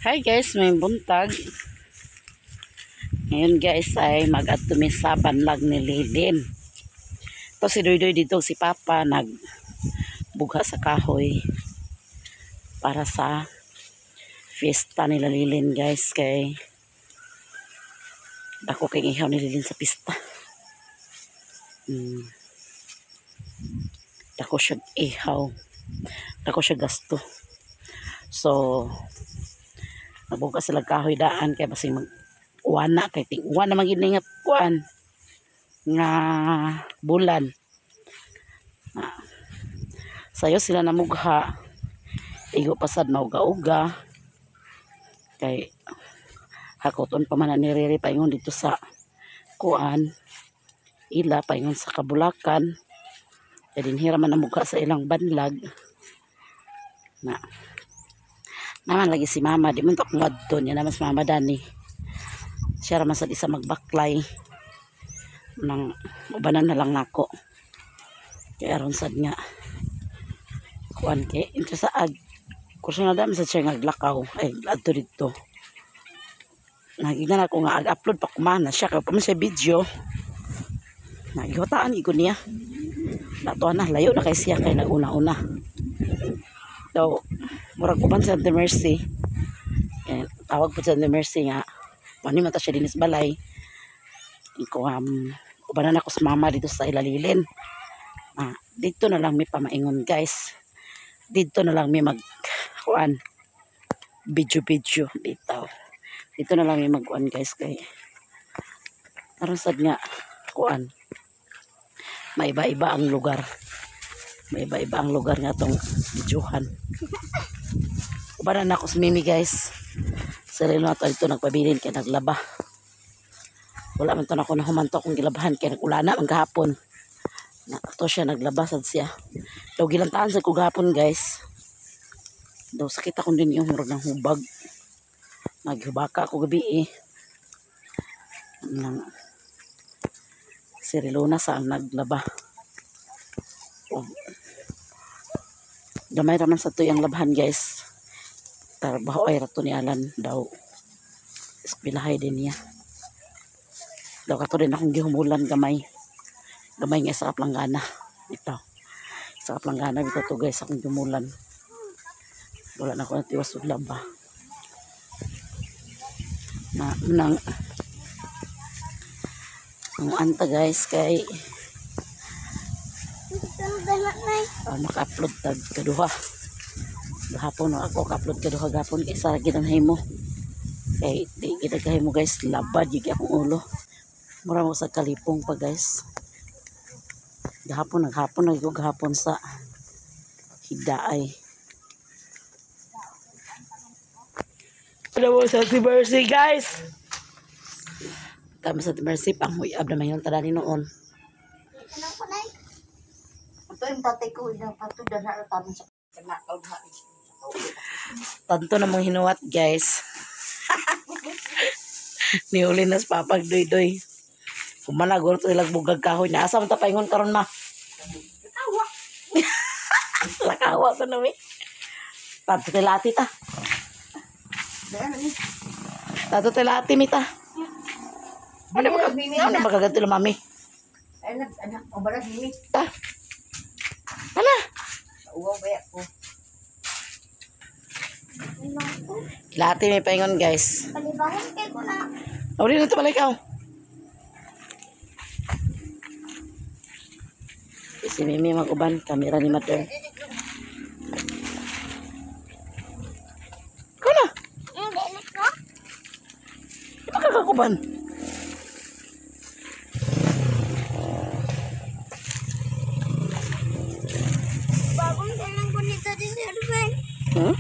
Hi guys, may buntag. Ngayon guys ay mag-adto mi sa banlag ni Lilin. To si Doydoy dito, si Papa nagbugha sa kahoy para sa fiesta nila Lilin guys, kay dako kay ihaw ni Lilin sa pista. Dako siya ihaw. Dako siya gasto. So nabuga sila kahoy daan kay basing mag uwana kay ting uwan naman gid nga kuan nga bulan. Sayo sila namugha, igo pasad mauga-uga kay hakoton pa man ni Rere paingon dito sa kuan ila paingon sa Kabulakan kay dinhira man namugha sa ilang banlag na. Naman lagi si mama, di man to akong wadto niya naman si mama Dani. Siya raman sa isa magbaklay. Nang ubanan na lang nako. Kaya aron sad nga kuan kay into sa ag kurso na dami sa siya naglakaw ay adto didto. Nagignan ako nga ag-upload pa kumana siya kay pa man siya video. Nagihutaan ko niya. Nato na layo na kay siya kay naguna-una. So, murag uban sa Ate Mercy. Eh, tawag po sa Ate Mercy nga mani man ta siya dinis balay. Iko ubanan ako sa mama dito sa ilalilin. Dito na lang mi pamaingon guys. Dito na lang mi mag kuan video video bitaw. Dito na lang mi magkuan guys kay aron sad nga kuan maiba-iba ang lugar. Maiba-iba ang lugar nga tong videohan. Ubanan ako sa Mimi guys. Sarili na ito dito nagpabilin kay naglaba. Wala man to na ako nahumanto akong gilabahan kay nag-ulana man gahapon. Na to siya naglaba sad siya. Daw gilantaan sad ko gahapon guys. Daw sakit akong din yung murag ng hubag. Naghubaka ako gabi eh. Nang si Rilona sa ang naglaba. Oh. Gamay raman sa tuyang labhan guys. Trabaho ay rato ni Alan daw. Eskwelahay din niya. Daw kato din akong gihumulan gamay. Gamay nga sa kaplanggana. Ito. Sa kaplanggana bitaw to guys akong gihumulan. Wala na ako natiwas og laba. Na nang ang anta guys kay maka-upload tag kaduha. Gahapon no, ako ka-upload kaduha gahapon kay sa gid ang himo. Kay di gid mo guys, labad gyud akong ulo. Mura mo sa kalipong pa guys. Gahapon naghapon nag gahapon sa hidaay. Ano mo sa si Mercy guys? Tama sa si Mercy panguyab na mayon tadani noon. Ito yung tatay ko, ilang patudan na taman sa kanakaw na. Tanto namang hinuwat guys. Niuli na sa papag doy-doy. Kumanagor to ilang bugag kahoy na. Asa man ta paingon karon ma? Lakawa. Lakawa sa nami. Tanto tilati ta. Tanto tilati mi ta. Ano ba ano ba kaganti la mami? Ay nag anak o balas mimi. Ta. Ala. Uwaw ba ko. Ilati may paingon guys. Palibahin kay ko na. Uli na ito pala ikaw. Si Mimi mag-uban, kamera ni Mother. Ikaw na. Hindi ko. Di ba kakakuban? Bagong dalang ko ni Daddy Serven. Hmm?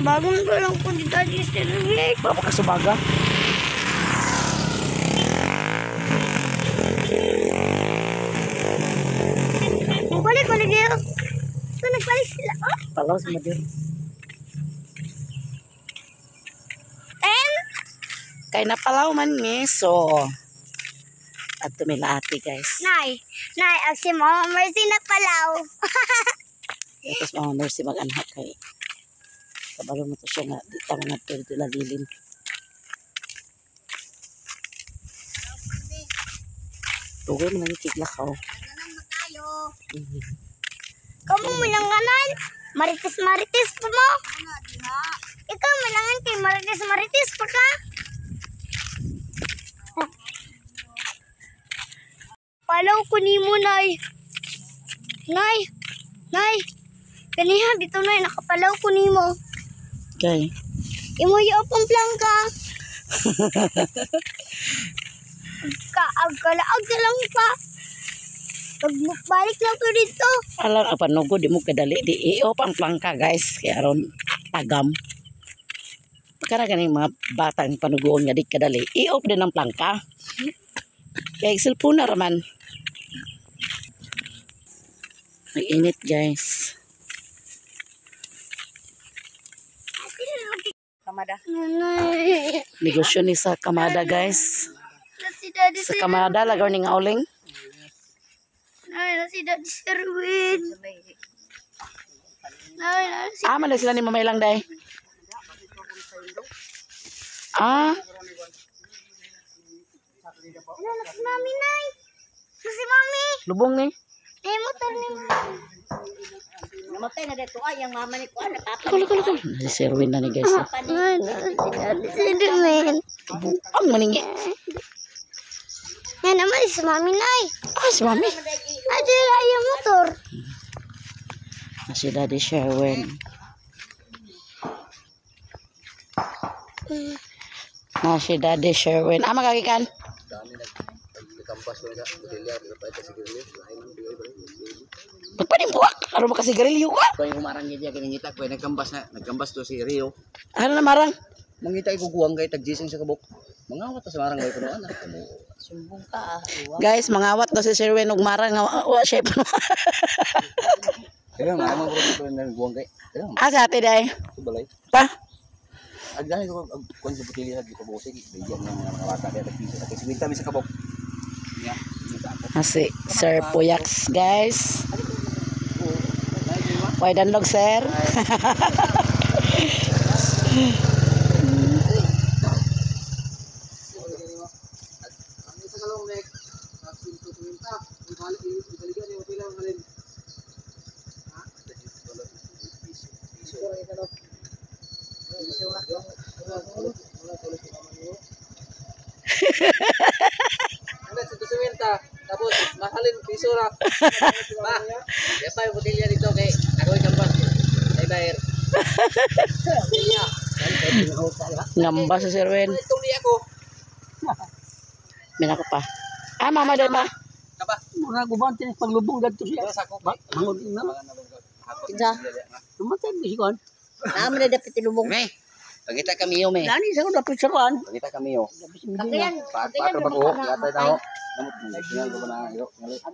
Bagong dalang ko ni Daddy Serven. Baka makasubaga. Balik ko lagi. So nagbalik sila. Oh, Palaw si Mother. ten. Kay napalaw man ni so. At tumilati guys. Nay, nay, ang si Mama Mercy na palaw. Tapos Mama Mercy mag-anak kay Kabalo na to siya nga di ta mga dito lalilin. Dugay man ang kiglakaw. Kamu malanganan. Marites-marites pa mo. Ikaw malangan kay marites-marites pa ka. Palaw ko nimo, Nay. Nay. Nay. Kaniha dito, Nay, nakapalaw ko nimo. Okay. Imo yung pang plangka. Kaag ka lang pa. Pagbalik lang ko dito. Alang ang panugo di mo kadali di i-off ang plangka, guys, kay aron tagam. Pagkara ganing mga bata ang panugoon nga di kadali, i-off din ang plangka. Kay cellphone na raman. Ang init, guys. Kamada. Nanay. Negosyo ni sa Kamada, guys. Si Daddy Sa Kamada lagaw ni nga uling. Nay, na si Daddy Sherwin. Nay, na si Ah, man na sila ni Mamay lang day. Ah, Ano na si Mami, Nay? Na si Mami. Lubong ni. Nay, motor ni Mami. Namatay na dito ay ang mama ni kuan papa. Kulo kulo kulo. Si Sherwin na ni, guys. Ah. Nay, na si Daddy Sherwin. Ang maningi. Nay, naman si Mami, Nay. Ah, si Mami. Ate, yung motor. Na si Daddy Sherwin. Na si Daddy Sherwin. Ah, magagikan. Pagpanimbuak! Ano makasigarilyo ka? Kaya umarang gid ya kinangita ko nagkambas na nagkambas to si Rio. Ano na marang? Mangita iguguwang kay tagjising sa kabok. Mangawat ta sa marang kay kuno anak kamo. Sumbong ka ah. Iwa. Guys, mangawat daw si Sherwin og marang nga wa siya. Kaya nga amang ko dito nang guwang kay. Kaya Ah, sa ate day. balay. Pa. Ag dani ko ag kuan sa botelya sa kabosig. Bigyan ng mga bata kay tagpiso sa 50 mi sa kabok. Ya. Ah, si Sir Puyaks, guys. Why danlog, sir? Ang isa ka long neck. Sa 150. Ang balik ibalikan ni pila ang halin. Ha? Ano, 150. Tapos, mahalin, piso ra. Ba, di pa yung botelya dito kay ako yung kambas. Ay, bayar. Ngamba si Sherwin. Itong niya ko. Mina ko pa. Ah, mama day pa. Kaba. Mga guban tinis paglubong gadto siya. Sako. Mangod na. Kinsa? Tumatay mi kon. Naman na dapat ilubong. Me. Pagita kami yo, me. Dani sa ko dapat sa kuan. Pagita kami yo. Kagayan. Paak ba ko? Yatay tao. Namot mo. Tingal ko na yo.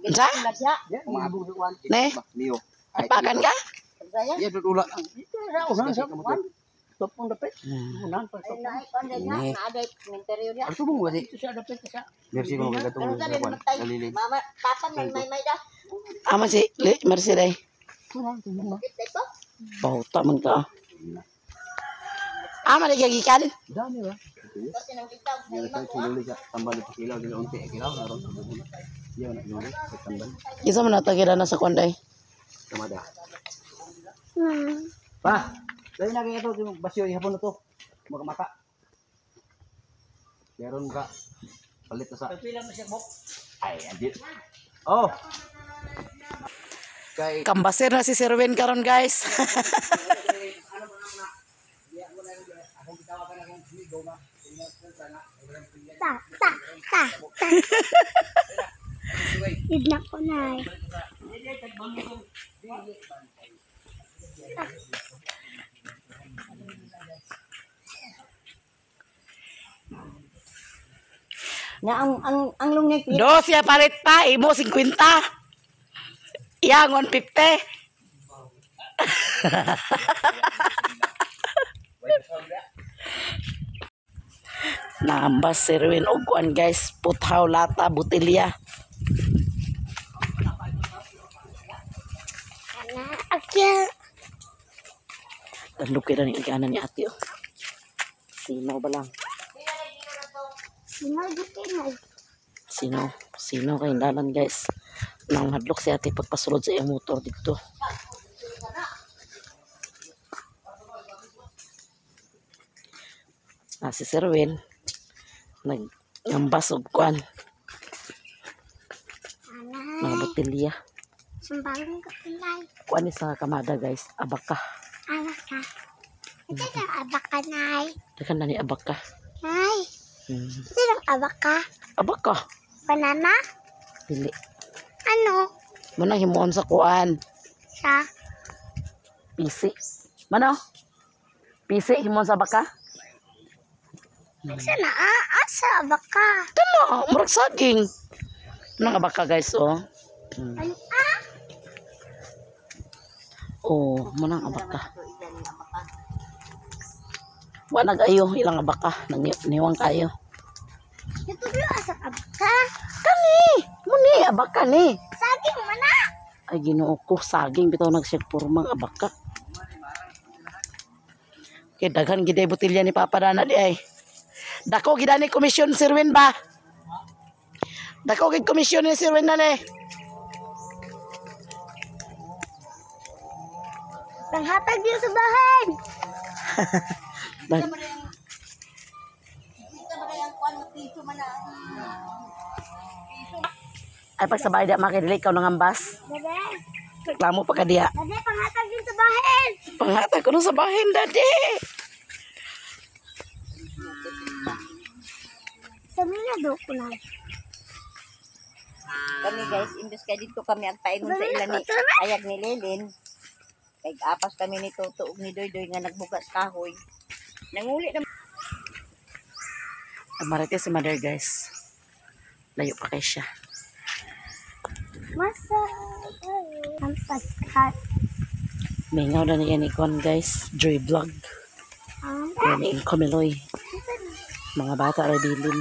Unsa? Lagya. Lubong sa kuan. Ne? Mio. Apakan ka? Kagayan. Iya, dula. Sa unahan sa kuan. Topong dapat. Unahan pa Ay, naay kuan na naaday interior ya. Ano mo kasi? Ito siya dapat siya. Merci ko Pero kagatong dali sa kuan. namatay. Dalili. Mama, papa may may may da. Ama si Mercy day. Dito ito. Bauta man ka. Ama di kagikan. Dami ba? Kasi nang bitaw sa Iya, ima ko. kiluli sa tambal ito kilaw dili unti kilaw na ron. Iya na luli sa tambal. Kinsa man nato na sa kuan day? Kamada. Pa. Dali na kay ito basyo ihapon na to. Makamata. Meron ka. Palit na sa. Pila mo siya bok. Ay, andi. Oh. Kay Kambaser na si Sherwin karon, guys. Ta, ta, ta, ta. Idna ko, Nay. Na ang long neck. Do siya palit pa imo 50. Yang 150. Naambas si Erwin og kuan, guys, puthaw, lata, botelya. Ana, akya. Tanlog kay ni agianan ni ate oh. Sino ba lang? Sino dito nay? Sino? Sino kay dalan guys? Nang hadlok si ate pagpasulod sa iyang motor dito. Ah, si Sir Win nagngambas og kuan mga Anay. botelya. Sumbalong ka nay. Kuan ni sa kamada guys, abaka. Abaka. Ito lang abaka nay. Daghan na ni abaka. Nay. Ito lang abaka. Abaka. Banana? Dili. Ano? Muna himuon sa kuan. Sa? Pisi. Mano? Pisi himuon sa abaka? Asa na? Ah, asa abaka? Tama, murag saging. Anong abaka guys oh? Ay, ah! Oh, munang abaka. Wa nag-ayo ilang abaka, nagniwang kayo. Ito ba asa abaka? Kani, muni abaka ni. Saging mana? Ay Ginoo ko, saging bitaw nagsipormang abaka. Kay daghan gid ay botelya ni Papa Dana di ay. Dako gid ani komisyon Sir Win ba? Dako gid komisyon ni Sir Win na ni. Panghatag din sa bahay. Dag- Ay pag sa bahay di makidili ikaw nangambas. Dede, Reklamo pa ka diya. dede, panghatag din sa bahay. Panghatag ko na sa bahin, daddy. Sabi na daw ko lang. Kami guys, imbes kay dito kami ang paingon sa ilan ni ayag ni Lelin. Kay apas kami ni Toto ug ni Doydoy nga nagbugas kahoy. Nanguli na Marite si mother, guys. Layo pa kay siya. Masa ang paskat. Mingaw na niya ni Kon, guys. Joy Vlog. Ang Yan ni Comeloy. Mga bata ay bilin.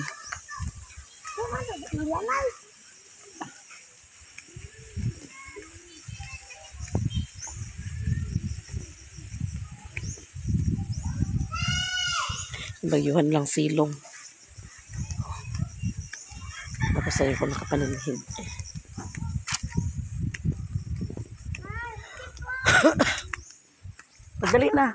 Bagyuhan lang silong. Tapos sa'yo ko nakapaninhid. Pagdali na.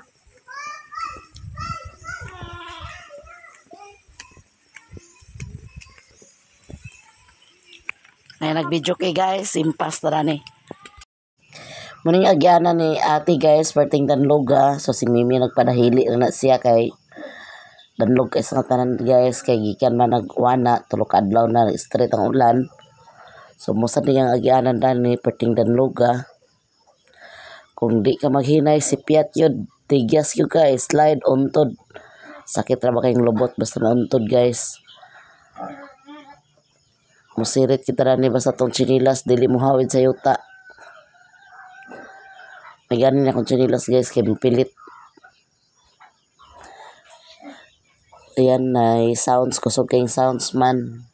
Ngayon nag-video kay guys, impas na ni. Muning agyana ni ate guys, perting danlog ah. So si Mimi nagpadahili na na siya kay danlog kay sa tanan guys kay gikan man nagwana tulo ka adlaw na straight ang ulan. So musa niyang agyanan dani perting danlog ah. Kung di ka maghinay si Piat yun, tigyas yun guys, slide untod. Sakit ra ba kayong lobot basta mauntod guys. Musirit kita rani basta tong chinilas dili mo hawid sa yuta. May ganin akong chinilas guys kay pilit. Ayan na sounds kusog kayong sounds man.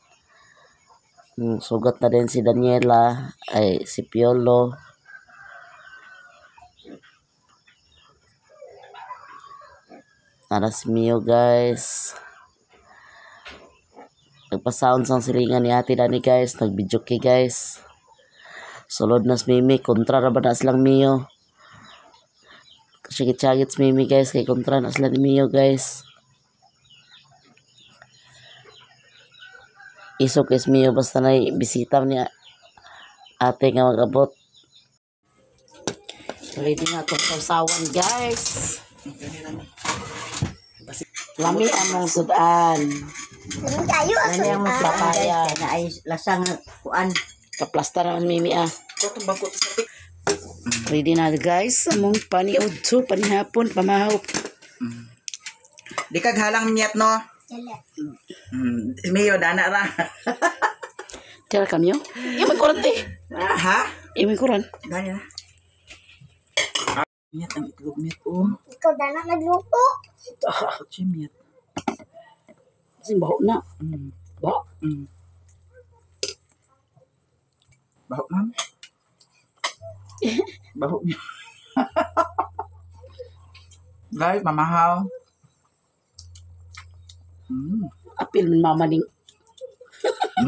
Sugat na din si Daniela ay si Piolo. Para si Mio guys. Nagpa-sounds ang silingan ni Ate Dani guys. Nag-video kay guys. Sulod na si Mimi. Kontra ra ba na silang Mio? Kasagit-sagit si Mimi guys. Kay kontra na sila ni Mio guys. Isok is Mio basta na bisita niya ate nga mag-abot. Ready na itong sausawan guys. Lami among sudan. Sabi tayo asa Ano ang Papaya. guys, kay na ay lasang kuan. Kaplasta naman Mimi ah. Ready na guys. Among paniudto, panihapon, pamahaw. Di kag halang miyat no. Dali. Mayo dana ra. Tira kami yo. Yung may kuran te. Ha? Yung may kuran. Dana. Miyat ang itlog miyat oh. Ikaw dana nagluto. Kutsi miyat. Kasi baho na. Baho. Baho ma'am. Baho niya. Guys, mamahaw. Apil min mama ning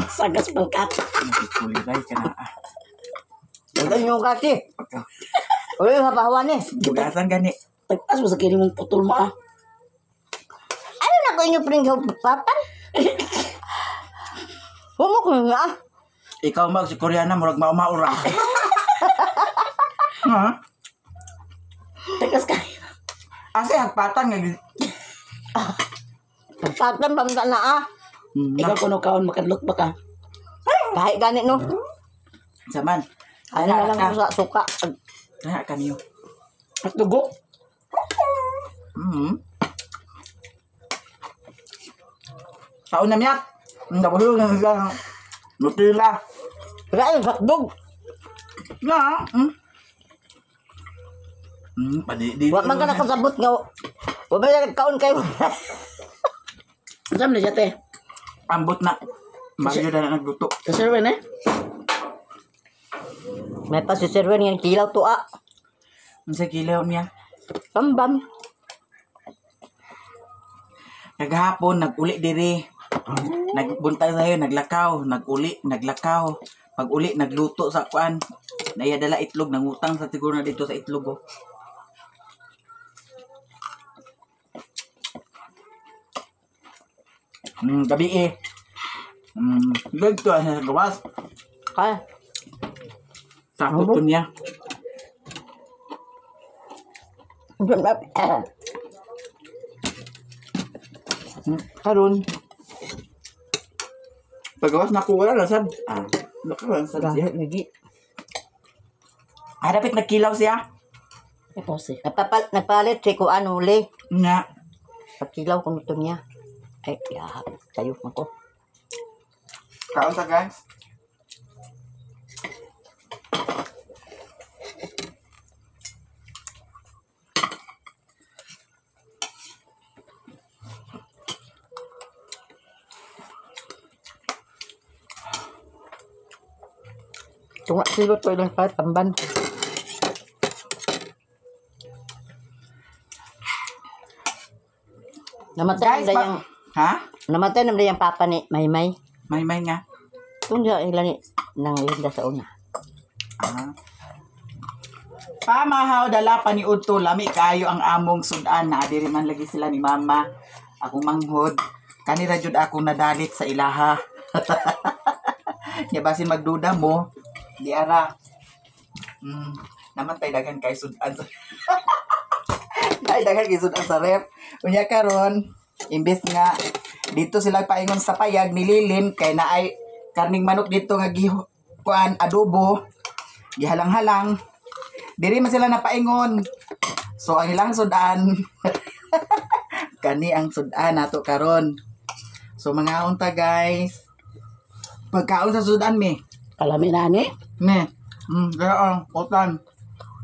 sagas balkat. Nagkuliray ka na. Dagan yung kasi. Uy, habawan eh. Bugasan gani. Tagpas mo sa kini mong putol mo ah. Ano na ko inyo pring papan? Humo ko nga ah. Ikaw mag si Koreana murag maumaura. Ha? Tagpas ka. Asa hagpatan nga Pagpatan pa na ah. Ikaw kuno kaon makadlot ba ka? Kahit ganit no. Saman. Ano na lang ko sa suka. Kaya kaniyo. At dugo. Taon na miyat. Nabulog na sila. Nutila. Kaya yung hotdog. Na. Padi di. Wa man ka nakasabot nga. Wa man ka nagkaon kayo. Saan na siya te? Ambot na. Mario na nagluto. Kasi Erwin eh. May pa si Sir Wen nga kilaw to ah. Unsa kilaw niya? Bambam. Kagahapon naguli diri. Nagbuntag sayo naglakaw, naguli, naglakaw. Pag uli nagluto sa kuan. Naya dala itlog nangutang sa siguro na dito sa itlog oh. Gabi eh. Dito sa gawas. Kaya. Sakto to niya. Karon. Pagawas na ko wala na sad. Ah, nakaroon sad siya. Gahit lagi. Ah, dapat nagkilaw siya. Ito si. Nagpalit si kuan uli. Nga. Pagkilaw ko nito niya. Ay, yahap. Sayo man ko. Kaon sa guys. Tunga silo to ilang palit tamban. Namatay Guys, na yung ha? namatay na yung papa ni Maymay. May nga. Tungja ila ni nang linda sa una. Ah. Pamahaw dala pa ni Udto lami kayo ang among sudan na diri man lagi sila ni mama. Akong manghod kanira jud akong nadalit sa ilaha. Nya basin magduda mo di ara. Naman tay daghan kay sudan sa Ay daghan kay sudan sa ref. Unya karon imbes nga dito sila paingon sa payag nililin kay naay karning manok dito nga kuan adobo gihalang-halang diri man sila napaingon. So ang ilang sudan kani ang sudan nato karon. So mga unta guys, pagkaon sa sudan mi. Kalami na ani. Ne. Kaya ang utan.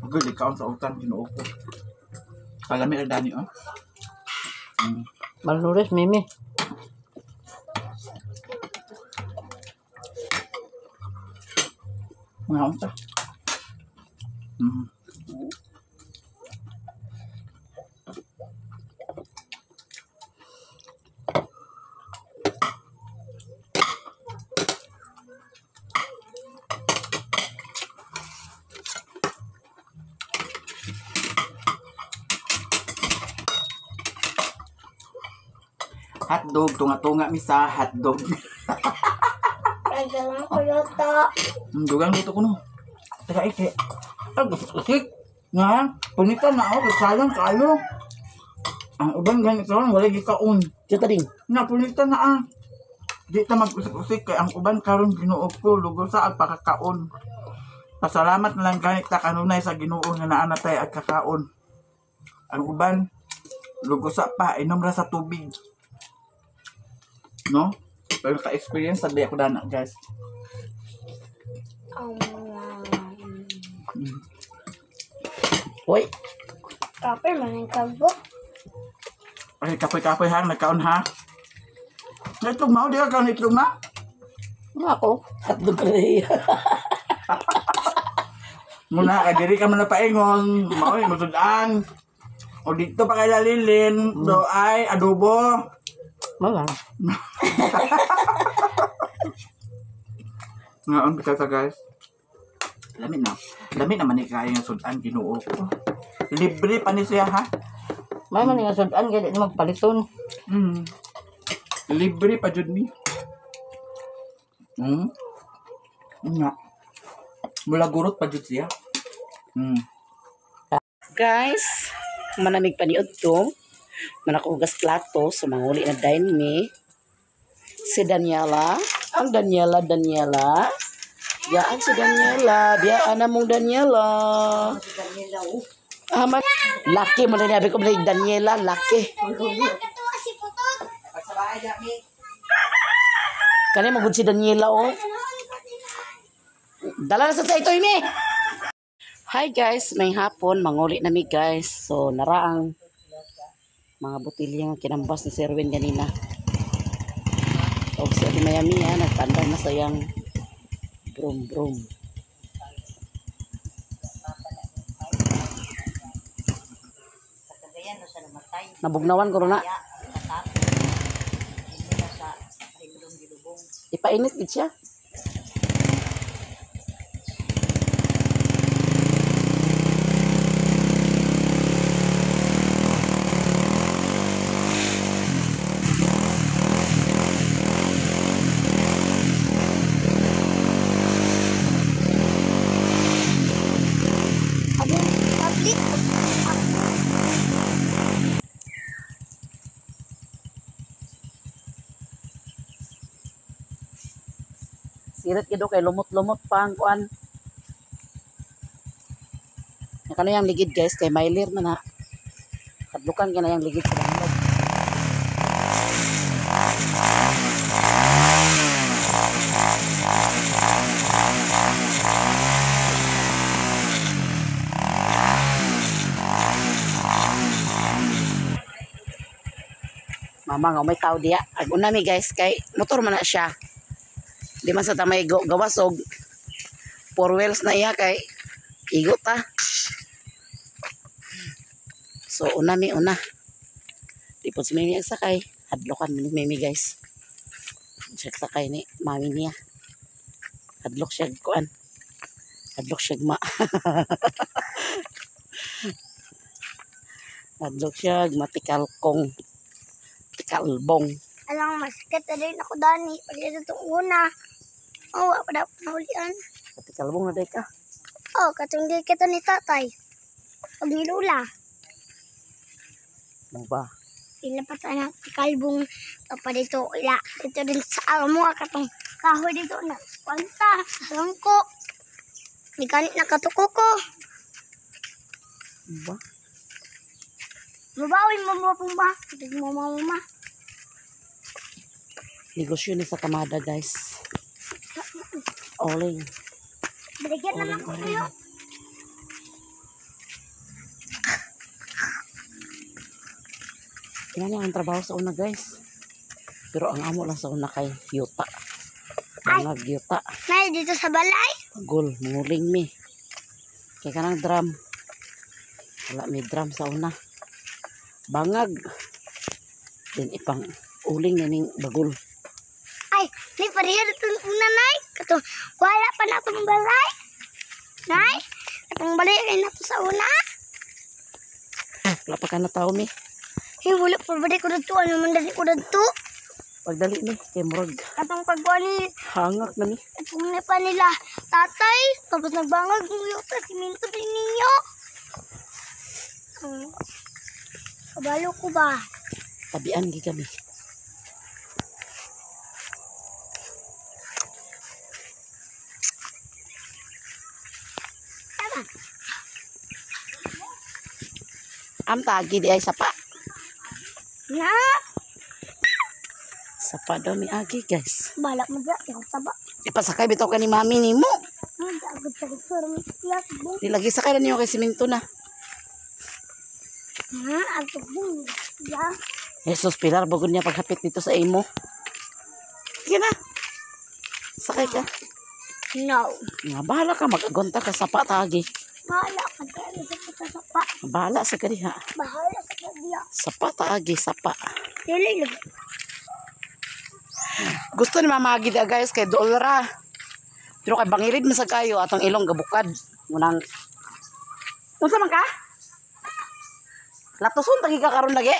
Good, ikaon sa utan Ginoo ko. Kalami ra dani oh. Malnourished mimi. Mga unta. Hotdog, tunga-tunga mi sa hotdog. Nagalang ko luto. Dugang dito ko no. Teka, ike. Ay, usik. Nga, punitan na ako, sayang kayo. Ang uban ganito, wala gikaon. Dito ding. Nga, punitan na ah. Di ta mag-usik-usik kay ang uban karon Ginoo ko, lugo sa agpakakaon. Pasalamat na lang ganit ta kanunay sa Ginoo nga naa na tay agkakaon. Ang uban, lugo sa pa, inom ra sa tubig. No? Pero ka-experience sabi ako dana, guys. Hoy, Kape man ang kabo. Ay, kapoy-kapoy ha, nagkaon ha. Itlog ma, di ka kaon itlog ma? Ako. hotdog rin. Muna, kadiri ka man na paingon. Maoy, masudan. O dito pa kay Lalilin, so ay adobo. Wala. Nga ang bitasa guys. Lami na. Lami naman ni kaya yung sudan Ginoo ko. Libre pa ni siya ha. May man nga sudan kay di magpaliton. Mm. Libre pa jud ni. Mm. Nga. Mula gurot pa jud siya. Mm. Guys, manamig paniod to. Manakugas plato so manguli na dayon mi. Si Daniela, ang Daniela, Daniela. Yaan si Daniela, biyaan na mong Daniela. Ah, man. Laki mo na niya, ko na Daniela, laki. Katuwa si Putot. Kani mo gud si Daniela oh. Dala na sa ito ini. Hi guys, may hapon manguli na mi guys. So naraang mga botilya nga kinambas ni Sir Win ganina. Og si Ate Mayami ha, nagpandang na sayang brum brum. Sa Cagayan no sa namatay. Nabugnawan ko na. Kaya natapos. Hindi na sa Himlong Gilubong. Ipainit gid siya. Public. Sirit gid kay lumot-lumot pa ang kuan. Kano yang ligid guys kay Myler man ha. Kadlukan ka na yang ligid sa damlog. Mama nga may tao diya. Ag una mi guys kay motor man na siya. Di man sa tamay gawas og four wheels na iya kay igo ta. So una mi una. Di po si Mimi ang sakay. Hadlokan ni Mimi guys. Siya sakay ni mami niya. Hadlok siya kuan. Hadlok siya ma. Hadlok siya matikalkong. Tikalbong. Alang masakit na rin ako dani. Pagkita itong una. Oh, wala pa dapat nahulian. Matikalbong na day ka. Oh, katong di kita ni tatay. Pag ni Lola. Mo ba? Pila pa tayo ng kalbong pa dito. Ila, dito din sa amo katong kahoy dito na. Kwanta, sa ko. Di kanit nakatuko ko. Ba? Mabawi mo mo po ba? Hindi mo mama. Negosyo ni sa kamada guys. Oling. Baligyan naman ko kayo. Yan ang trabaho sa una guys. Pero ang amo lang sa una kay yuta. Bangag yuta. Nay, dito sa balay. Pagol, munguling mi. Kaya ka ng drum. Wala may drum sa una. Bangag. Then ipang uling na ning bagol. Ay, ni pareha dito una, Nay. Katong wala pa na itong balay. Nay, katong balay kay na to sa una. Wala pa ka na tao mi. Hey, wala pa ba ko dito? Ano man dali ko dito? Pagdali mi kay murag Katong pagkuha ni, hangak na mi. katong ni pa nila tatay. Tapos nagbangag mo yuta, siminto din ninyo. Kabalo ko ba? Tabian gi kami. Tama. Am tagi di ay sapa. Na, Sapa daw mi agi guys. balak mo ba? Ikaw saba. Ipasakay bitaw ka ni mami nimo. Agad. Di lagi sakay na niyo kay simento na. Ha, agad bung. Ya. Jesus Pilar, bagod niya paghapit dito sa imo. Sige na. Sakay ka. No. Nga, bahala ka, mag-agonta ka sa patagi. Bahala ka diya sa sapa. Bahala sa kadiha. Bahala sa kadiya. Sapa taagi, sapa. Dili lagi. Gusto ni Mama Agi da guys kay dool ra. Pero kay bangilid man sa kayo atong ilong gabukad. Munang Unsa man ka? Latuson tagi ka karon lagi.